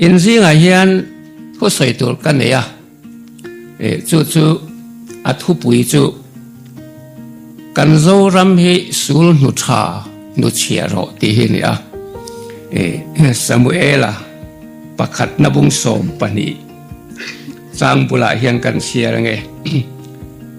In zingah hian thusawi tur ka nei a, chu chu a thupui chu Kan Zoram hi sul hnu tha hnu chhiah rawh tih hi a ni a. Samuela pakhatna bung 12 chang bulah hian kan chhiar ange.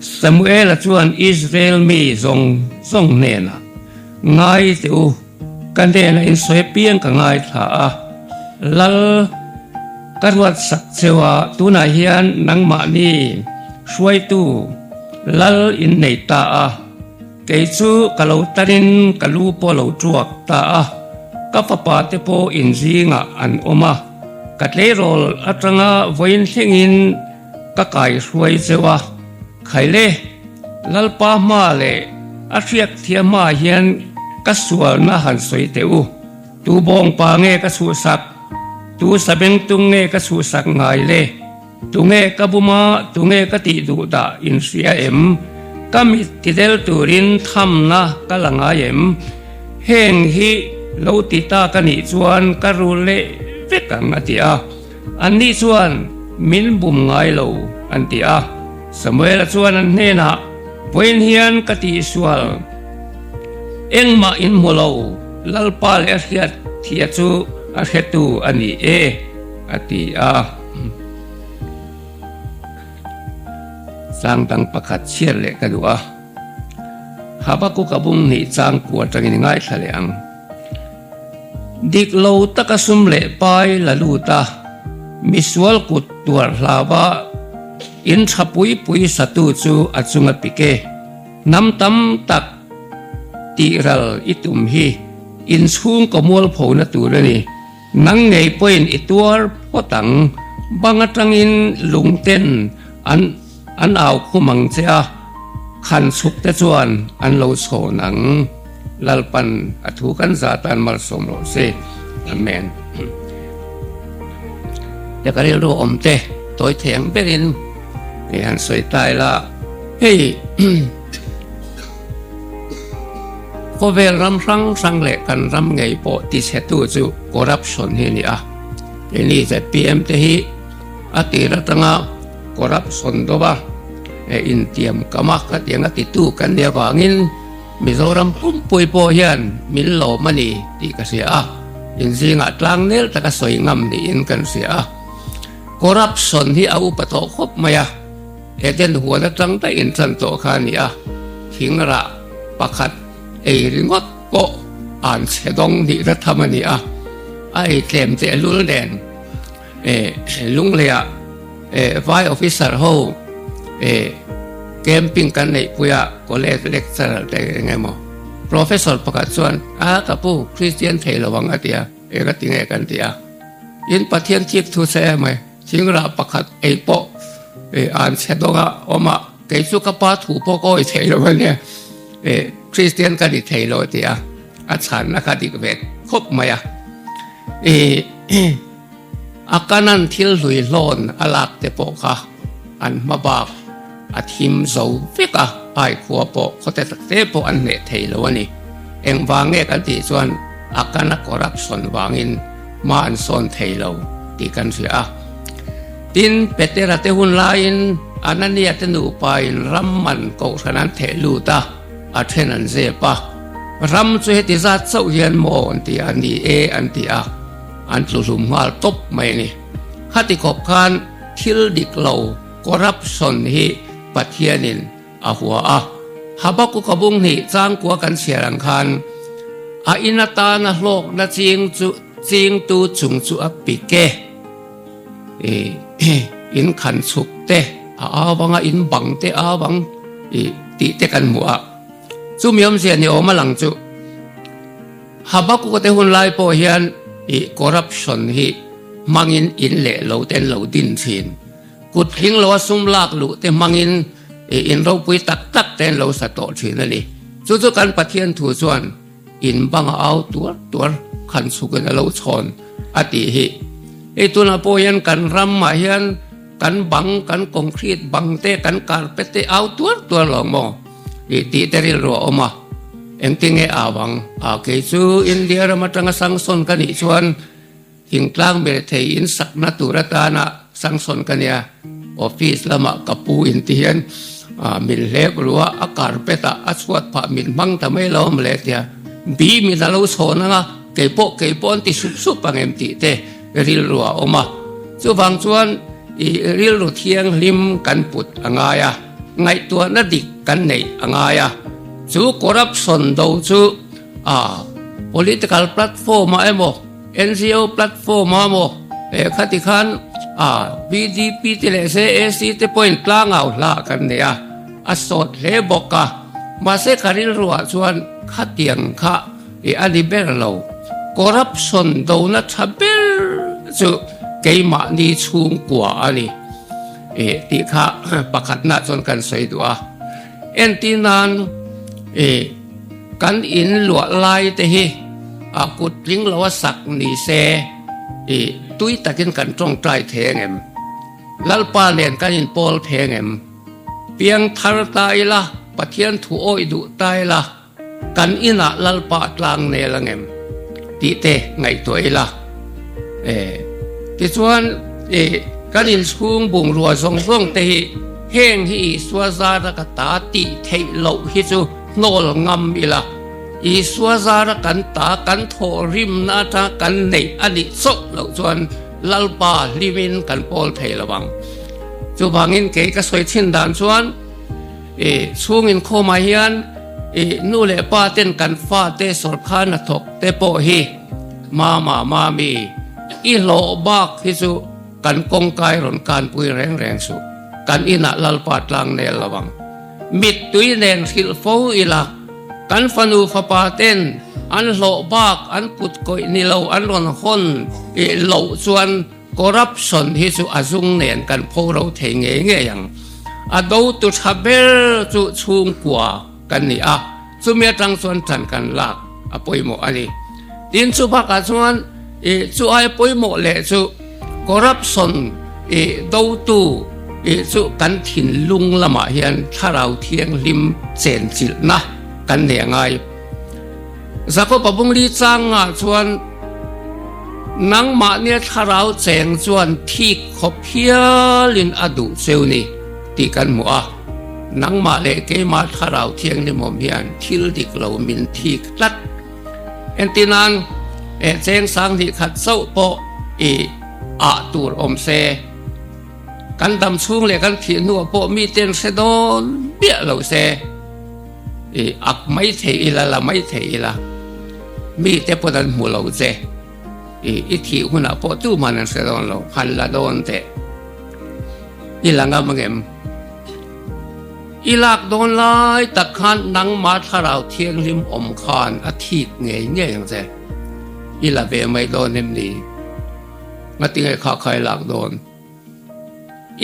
Samuela chuan Israel mi zawng zawng hnenah, Ngai teh u, Ka hnenah in sawi apiang ka ngaithla a, Lal, ka ruat sak cheu a, tunah hian nangmahni hruaitu Lal in nei ta a, kei chu ka lo tanin ka lu pawh lo tuak ta a, ka fapa te pawh in zingah an awm a, ka tleirawl atanga vawiin thlengin ka kaihruai cheu a. Khaile, Lalpa hma leh a hriak thiam hmaah hian ka sualna han sawi teh u. Tu bawngpa nge ka chhuhsak? Tu sabengtung nge ka chhuhsak ngai le? Tunge ka buma, tunge ka tih duh dah in hria em? Ka mit tidel turin thamna ka la ngai em? Heng hi lo ti ta ka nih chuan ka rul leh vek ang a ti a. Anni chuan, Min bum ngai lo, an ti a. Samuela chuan an hnenah, Vawiin hian ka tihsual engmah in hmu lo, Lalpa leh a hriat thia chu a hretu a ni e, a ti a. Chang dang pakhat chhiar leh ka duh a, Habakuka bung hnih chang kua atangin i ngaithla leh ang. Dik lo taka sum leh pai la lut a, misual kut tuar hlau a, in tha pui pui satu chu a chung a pik e. Hnam tam tak tih ral i tum hi inchhungkaw mualphona tur a ni. Nang ngei pawhin i tuar phawt ang, bang atangin lungten an An au khum ang che a, khan chhuk te chuan an lo chhawn ang. Lalpan a thu kan za tan malsawm rawh se. Amen. Te ka rilru awm te tawi thei ang berin hei han sawi ta ila, hei khawvel ram hrang hrang leh kan ram ngei pawh tichhetu chu corruption hi a ni a. Keini zpm te hi a tir atanga Corruption dova e intiam kam a khatiang a titu kan nih avangin Mizoram pumpui pawh hian min lawm a ni tih ka hria a, inzingah tlang nel taka sawi ngam niin kan hria a. Corruption hi a upa tawh khawp mai a, Eden huan atang daih intan tawh kha a ni a, thing rah pakhat ei ringawt pawh an chhe dawng nihna tham a ni a, a ei tlem tehlul nen. Lungleiah vai officer ho camping kan neih pui a, college lecturer te eng emaw professor pakhat chuan a ka pu Christian thei lo ang a ti a, eng a ti nge kan ti a, in Pathian thik thu che emai thingrah pakhat ei pawh an chhe dawng a awm a, kei chu ka pa thu pawh ka awih thei lo a nia, Christian ka ni thei lo a ti a, a chhanna kha dik ve khawp mai a. A kanan thil hlui hlawn a lak te pawh kha an hma bak a thim zo vek a, ai khua pawh khawte tak te pawh an hneh thei lo a ni. Engvang nge kan tih chuan a kana corruption vangin hma an sawn thei lo tih kan hria a. Tin, Petera te hun laiin Anania te nupain ram man kohhran an theh lut a, a then an zep a, ram chu heti zat chauh hian maw an ti a, ni e an ti a. An tlu hlum nghal tawp mai a ni. Khati khawp khan thil dik lo, corruption, hi Pathianin a hua a. Habakuka bung hnih changkua kan chhiar ang khan a in atana hlawkna ching chu chingtu chung chu a pik e. I in khan chhuk te a au ang a, in bang te a au ang i tih te kan hmuh a. Chumi awmzia ni awm a lang chu. Habakuka te hun lai pawh hian i corruption hi hmangin in leh lo te an lo din thin. Kut hling loa sum lak luh te hmangin i in ropui tak tak te an lo sa tawh thin a ni. Chu chu kan Pathian thu chuan in banga au tuar tuar khan chhukin a lo chhawn a tih hi. Hei tunah pawh hian kan ramah hian kan bang, kan concrete bang te, kan carpet te au tuar tuar lo maw? I tih te rilru a awm a, engtin nge au ang? A, kei chu India ram atanga Sangson ka nih chuan Thingtlang mirethei in sakna tur atana sanction ka nia, office lamah ka pu in ti hian min hlek ru a, a carpet ah a chhuat phah min hmang ta mai lo mawle tia bi min a lo chhawn ang a, keipawh keipawh an ti sup sup ang em tih te rilru a awm a. Chuvang chuan i rilru thianghlim kan put a ngai a, ngaihtuahna dik kan neih a ngai a, chu corruption do chu a political platform ah emaw, NGO platform a maw eh khati khan a VDP te leh CAC te pawhin tlangau hla kan nei a, a sawt hle bawk a, mahse ka rilruah chuan khatiang kha i a ni ber lo, corruption dona tha ber chu keimahni chhungkua a ni eh tih kha pakhatna chuan kan sawi duh a, entir nan eh. Kan in luah lai te hi a kut tling lo a sak ni se i tui takin kan tawngtai thei angem? Lalpa nen kan inpawl thei angem? Piang thar ta ila, Pathian thu awih duh ta ila, kan inah Lalpa a tlang nel angem? Tih te ngaihtuah ila. E, tichuan i kan inchhung bungrua zawng zawng te hi heng hi Isua zara ka ta tih theih loh hi chu Hnawl ngam ila, Isua zara kan ta kan thawh rimna atanga kan neih a nih chauh loh chuan Lalpa hlimin kan pawl thei lo ang. Chuvangin kei ka sawi thin dan chuan i chhung inkhawmah hian i nu leh pa ten kan fate sawrkhar hnathawk te pawh hi mama mami i hlawh bak hi chu kan kawngkai rawn kanpui reng reng suh. Kan inah Lalpa tlang nel lo ang. Mittui nen hrilh fo ila, kan fanu fapa ten an hlawh bak an kut kawih ni lo an rawn hawn ih loh chuan corruption hi chu a zung nen kan pho ro thei ngei ngei ang. A do tu tha ber chu chhungkua kan ni a, chumi atang chuan tan kan lak a pawimawh a ni. Tin chu bakah chuan ih chu ai pawimawh leh chu Corruption i dotu i chu kan thinlung lamah hian thlarau thianghlim chenchilhna kan nei a ngai. Jakob-a bungli changah chuan nangmahnia thlarau cheng chuan thik khawp hialin a duh cheu ni tih kan hmu a. Nangmah leh keimah thlarau thianghlim awm hian thil dik lo min thik tlat. Entirnan, eh cheng sang hnih khat chauh pawh i ah tur awm se, kan dam chhung leh kan thih hnuah pawh miten hre dawn biah lo se, i ak mai thei ila, la mai thei ila, mite pawn an hmu lo che, i i thih hunah pawh tuman an hre dawn lo, han la dawn teh. I la ngam angem? I lak dawn lai tak khan nangmah thlarau thianghlim awm khan a thik ngei ngei ang che. I la ve mai dawn em ni? Ngatinge kha kha i lak dawn?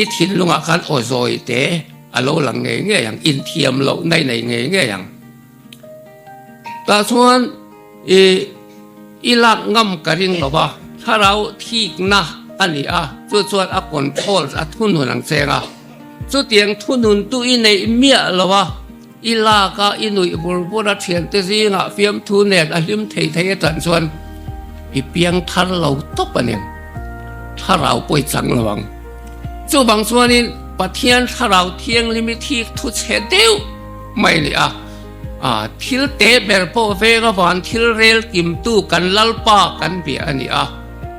I thinlungah khan aw zawi te a lo lang ngei ngei ang, inthiam loh na i nei ngei ngei ang. Tah chuan i i lak ngam ka ring lo va, thlarau thikna a ni a, chu chuan a control a thunun ang cheng a. Chutiang thunun tu i neih miah lo a, i lak a, i nuih bur bur a, thiante zingah fiamthu nen a hlim thei thei atan chuan i piang thar lo tawp a ni. Thlarau pawh i chang lo ang. Chuvang chuanin Pathian thlarau thianghlim i thik thu chhe deuh mai ni a, a thil te ber pawh veng avan thil rel kimtu kan Lalpa kan bia a ni a,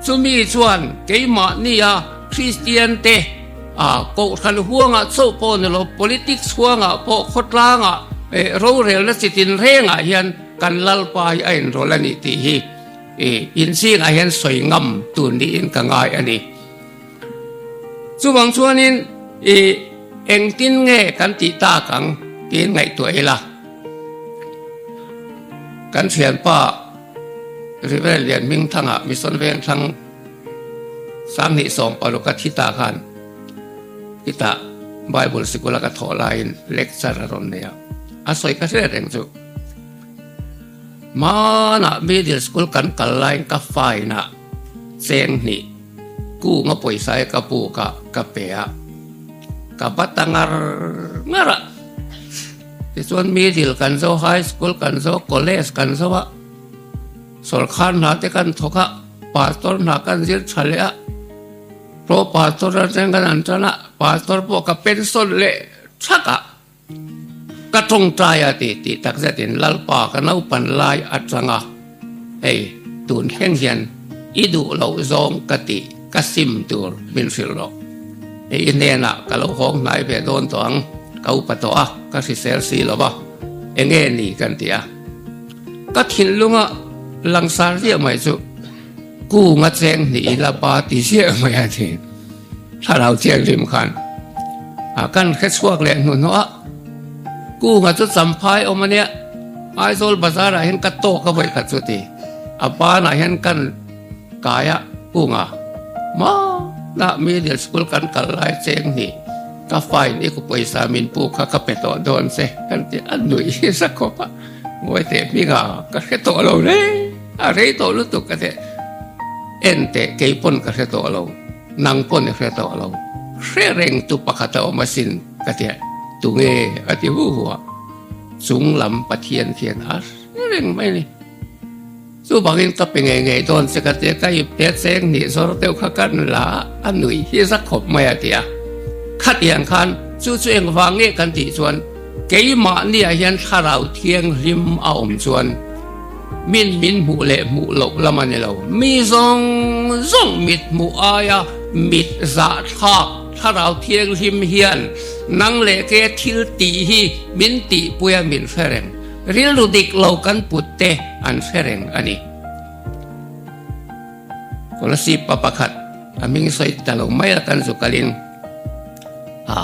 chumi chuan keimahnia Kristian te a kohhran huangah chauh pawh ni lo, politics huangah pawh khawtlangah eh rorelna chi tinrengah hian kan Lalpa hi a inrawlh a ni tih hi eh inzingah hian sawi ngam tur niin ka ngai a ni. Chuvang chuanin i engtin nge kan tih tak ang tiin ngaihtuah ila. Kan thianpa Reverend Lian Hmingthanga Mission Vengthlang 2016 a thi ta khan khitah Bible sikula ka thawh laiin lecture a rawn nei a, a sawi ka hriat reng chu. Hmanah middle school kan kal laiin ka fine a cheng hnih. Kunga pawisa hi ka puk a, ka pe a, ka va ta ngar ngar a. Tichuan middle kan zo, high school kan zo, college kan zo a, sawrkhar hna te kan thawk a. Pastor hna kan zir tha leh a, Pro Pastor atang kan han tan a, Pastor pawh ka pension leh thak a, ka tawngtai a ti tih tak zetin Lalpa ka naupan lai atanga hei tun thleng hian i duh loh zawng ka tih ka sim tur min hrilh rawh. Hei i hnenah ka lo hawng hnai ve dawn tawh ang, ka upa tawh a, ka hrisel si lo va, enge ni kan ti a. Ka thinlunga langsar ziah mai chu kunga cheng hnih ila pa ti ziah mai a ni. Thlarau Thianghlim khan a kan hre chhuak leh hnuhnawh a, kunga chu champhai awm a nia, Aizawl bazar ah hian ka tawk a vawi khat chu ti, a banah hian kan kai a kunga mahna middle school kan kal lai cheng hnih ka fine i ku pawisa min pu kha ka pe tawh dawn che kan ti a nuih hi za khawp a. Ngawi teh hming a, ka hre tawh lo le, a rei tawh lutuk ka teh. En teh kei pawn ka hre tawh lo, nang pawn i hre tawh lo, hre reng tu pakhat a awm asin ka ti a, tunge a ti hu hu a, chung lam Pathian khian a hre reng mai a ni. Chuvangin ka pe ngei ngei dawn che ka ti a, ka ipte cheng hnih zawr deuh kha kan la a, a nuih hi za khawp mai a ti a. Khatiang khan chu chu engvang nge kan tih chuan keimahniah hian thlarau thianghlim a awm chuan min min hmuh leh hmuh loh lam a ni lo. Mi zawng zawng mit hmuh aia mit zahthlak thlarau thianghlim hian nang leh ke thil tih hi min tihpui a min hre reng. Rilru dik lo kan put te an hre reng a ni. Kolasib pa pakhat a hming sawi ta lo mai a kan zu kalin a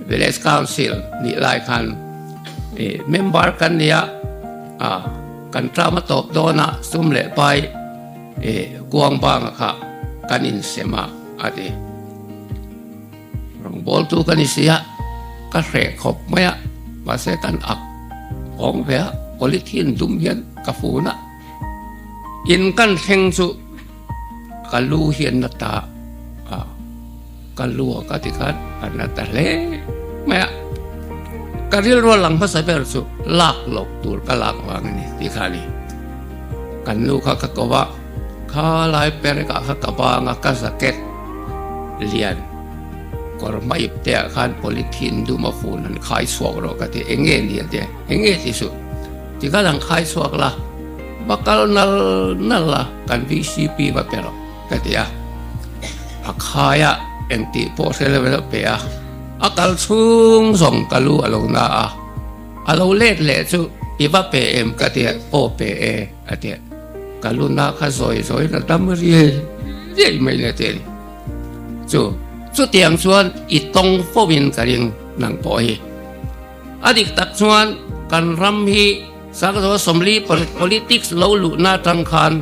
Village Council nih lai khan i member kan nia a kan term a tawp dawn a sum leh pai i kuang banga kha kan insem a a ti. Rawngbawltu ka ni si a, ka hreh khawp mai a, mahse kan ak awng ve a, polythene dum hian ka fun a, in kan thleng chu ka lu hi an na ta a, ka lu a ka ti khan a na ta hle mai a, ka rilru a lang hmasa ber chu lak loh tur ka lak vang a ni tih kha a ni, kan nu kha ka ko a, kha lai perek ah kha ka bang a, ka jacket. Lian, kawr hma ip te ah khan polythene dum a fun an khai chhuak rawh ka ti, eng nge ni a ti a, eng nge ti suh, ti khan an khai chhuak la, va kal nal nal la kan VCP va pe rawh ka ti a, a khai a eng tih pawh hre lo in a pe a, a kal chhung zawng ka lu a lo na a, a lo let leh chu i va pe em ka ti a, aw pe e a ti a. Ka luna kha zawi zawi na dam riai riai mai le te chu chutiang chuan i tawng fo in ka ring nang pawh hi. A dik tak chuan kan ram hi Sakhaw Sawmli politics lo luhna atang khan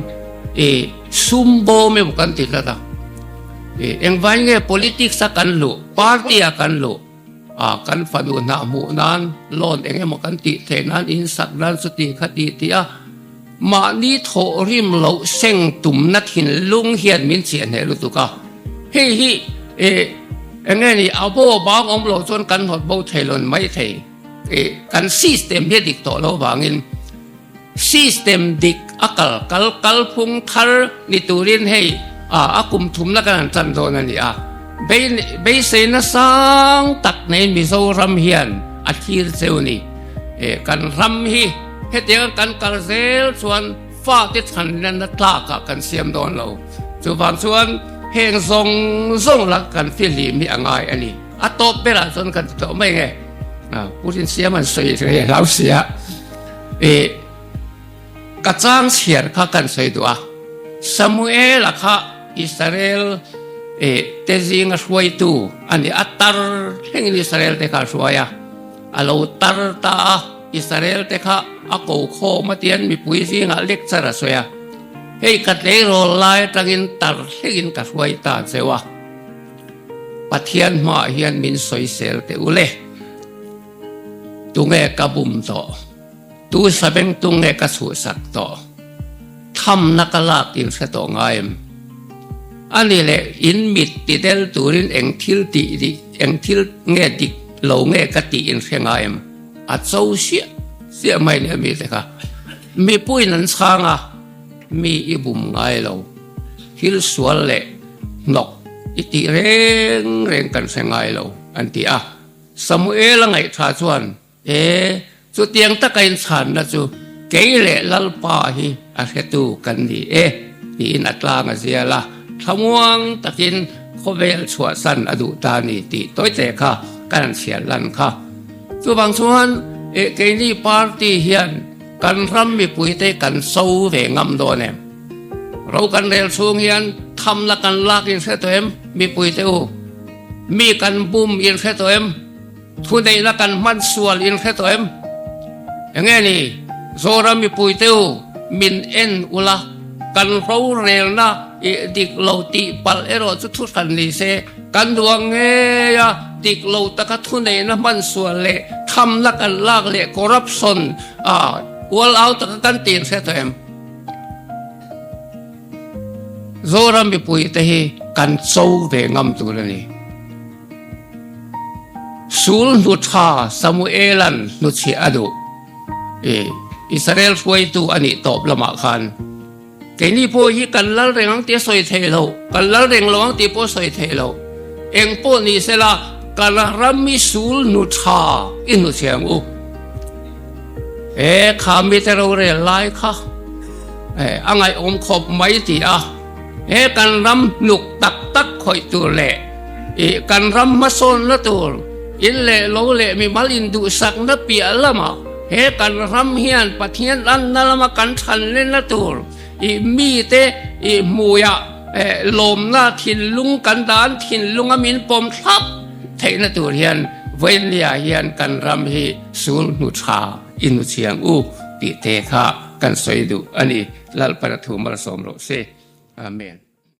i sum bawm emaw kan ti tlat a. I engvai nge politics a kan luh, party a kan luh a kan fanu hnah hmuh nan loan eng emaw kan tih theih nan insak nan chuti kha ti tih a. Mahni thawh rim loh seng tumna thinlung hian min chiah hneh lutuk a, hei hi eh eng nge ni a bo bang awm loh chuan kan hnawt bo thei lo mai thei eh kan system hi a dik tawh lo vangin system dik a kal kal kalphung thar ni turin hei ah a kum thumna kan han tan dawn a ni a, beiseina sang tak nei Mizoram hian a thlir cheu ni eh kan ram hi. Hetiang kan kal zel chuan fate chhanlenna tlakah kan siam dawn lo. Chuvang chuan heng zawng zawng la kan fihlim hi a ngai a ni. A tawp berah chuan kan ti tawh mai nge. Pu Rinsiam an sawi rei a hlau sia. I ka chang chhiar kha kan sawi duh a. Samuela kha Israel te zinga hruaitu a ni. A tar thlengin Israel te kha a hruai a. A lo tar ta a. Israel te kha a ko khawm a tian mipui zingah lecture a sawi a, Hei ka tleirawl lai atangin tar thlengin ka hruai ta cheu a, Pathian hmaah hian min sawisel teh u le, tunge ka bum tawh, tu sabeng tunge ka chhuhsak tawh, thamna ka lak in hre tawh ngai em? A ni leh in mit ti del turin eng thil tih dik, eng thil nge dik lo nge ka tih in hre ngai em? A cho siah siah mai nia mite kha. Mipuiin an chhang a. mi i bum ngai lo, thil sual leh hnawk i tih reng reng kan hre ngai lo, an ti a. Samuela ngaihṭha chuan, E, chutiang taka inchhanna chu kei leh Lalpa hi a hretu kan ni e, tiin a tlang a zial a, thlamuang takin khawvel chhuahsan a duh ta ni tih tawite kha kan han chhiar lan kha. Chuvang chuan e, keini party hian kan ram mipuite kan so ve ngam dawn em? Ro kan rel chhung hian thamna kan lak inhre tawh em mipuite u? Mi kan bum inhre tawh em? Thuneihna kan hman sual in hre tawh em? Enge ni, Zoram mipui te u, min en ula, kan rorelna i dik lo tih palh erawh chu thu hran ni se, kan duh ang ngei a, dik lo taka thuneihna hman sual leh thamna kan lak leh corruption a ual au taka kan tih in hre tawh em? Zoram mipui te hi kan cho ve ngam tur a ni. Sul hnu tha Samuela'n hnuchhiah a duh. I Israel hruaitu a nih tawp lamah khan keini pawh hi kan lal reng ang tih a sawi theih loh, kan lal reng lo ang tih pawh a sawi theih loh. Eng pawh ni sela kan ram i sul hnu tha i hnuchhiah ang u. E kha mite rorel lai kha a ngaihawm khawp mai ti a. He kan ram hnuk tak tak khawih tur leh ih kan ram hmasawnna tur in leh lo leh mimal induhsakna piah lamah he kan ram hian Pathian anna lama kan thanlenna tur ih mite ih hmuiah eh lawmna thinlung kan dan thinlunga min pawm thlap theihna tur hian Vawiinlia hian kan ram hi sul hnu tha i hnu chiang u tih te kha kan sawi duh a ni. Lalpana thu malsawm rawh se. Amen.